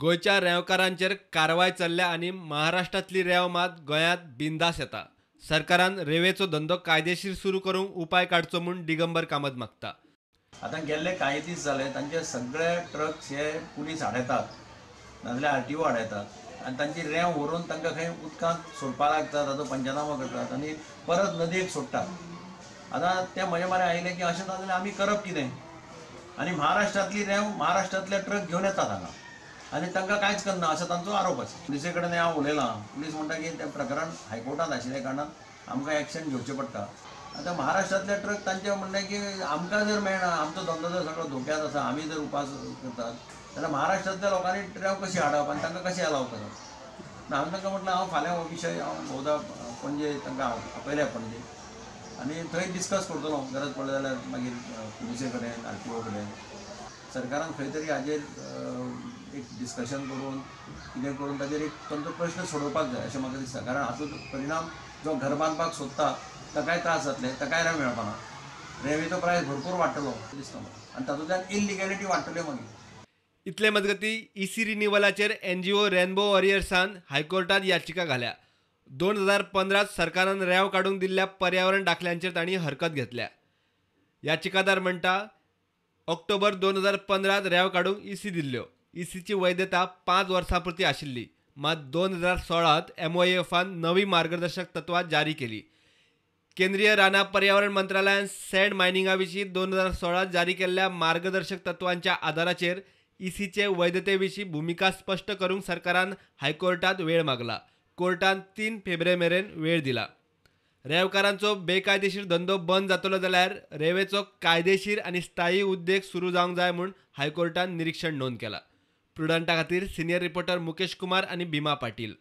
गोंयच्या रेंवकारांचेर कारवाय चल्ल्या आनी महाराष्ट्रांतली रेंव मात गोंयांत बिंदास येता. सरकारान रेंवेचो धंदो कायदेशीर सुरू करूंक उपाय काडचो म्हूण दिगंबर कामत मागता. आतां गेल्ले कांय दीस जाले तांचे सगळे ट्रक्स हे पुलीस आडयतात, नाजाल्यार आरटीओ आडयतात आनी तांची रेंव व्हरून तांकां खंय उदकांत सोडपाक लागता, ताचो पंचनामो करतात आनी परत नदयेक सोडटात. आतां ते म्हजे मरे आयले की अशें जाल्यार आमी करप कितें? आनी महाराष्ट्रांतली रेंव महाराष्ट्रांतले ट्रक घेवन येतात हांगा आनी तांकां कांयच करना असो तांचो आरोप आसा. पुलिसे कडेन हांव उलयलां, पुलीस म्हणटा की तें प्रकरण हायकोर्टांत आशिल्ल्या कारणान आमकां एक्शन घेवचें पडटा. आतां महाराष्ट्रांतले ट्रक तांचें म्हणणें की आमकां जर मेळना, आमचो धंदो जर सगळो धोक्यांत आसा, आमी जर उपास करतात जाल्यार महाराष्ट्रांतल्या लोकांनी रेंव कशी हाडप आनी तांकां कशें अलाव करप? हांवें तांकां म्हटलें हांव फाल्यां हो विशय हांव भोवदा पणजे तांकां आपयल्या पणजे आनी थंय डिस्कस करतलो, गरज पडली जाल्यार मागीर पुलिसे कडेन, आरटीओ कडेन. सरकारान खंय तरी हाजेर एक डिस्कशन करून कितें करून ताजेर एक तांचो प्रश्न सोडोवपाक जाय अशें म्हाका दिसता. कारण हाचो परिणाम जो घर बांदपाक सोदता ताकाय त्रास जातले, ताकाय रेंव मेळपाना, रेंवेचो प्रायस भरपूर वाडटलो दिसता म्हाका आनी तातूंतल्यान इलिगॅलिटी वाडटल्यो मागीर. इतले मजगतीं ईसी रिन्युअलाचेर एनजीओ रेनबो वॉरियर्सान हायकोर्टांत याचिका घाल्या. 2015 सरकारान रेंव काडूंक दिल्ल्या पर्यावरण दाखल्यांचेर तांणी हरकत घेतल्या. याचिकादार म्हणटा ऑक्टोबर 2015 रेंव काडूंक ईसी दिल्ल्यो. ईसीची वैधता 5 वर्सां पुरती आशिल्ली, मात 2016 एमओएफान नवी मार्गदर्शक तत्वां जारी केली. केंद्रीय रानां पर्यावरण मंत्रालयान सँड मायनिंगा विशीं 2016 जारी केल्ल्या मार्गदर्शक तत्वांच्या आदाराचेर ईसीचे वैधते विशीं भुमिका स्पश्ट करूंक सरकारान हायकोर्टांत वेळ मागला. कोर्टान 3 फेब्रुवारी मेरेन वेळ दिला. रेंवकारांचो बेकायदेशीर धंदो बंद जातलो जाल्यार रेंवेचो कायदेशीर आनी स्थायी उद्देग सुरू जावंक जाय म्हूण हायकोर्टान निरीक्षण नोंद केलां. प्रुडंटा खातीर सिनियर रिपोर्टर मुकेश कुमार आनी भीमा पाटील.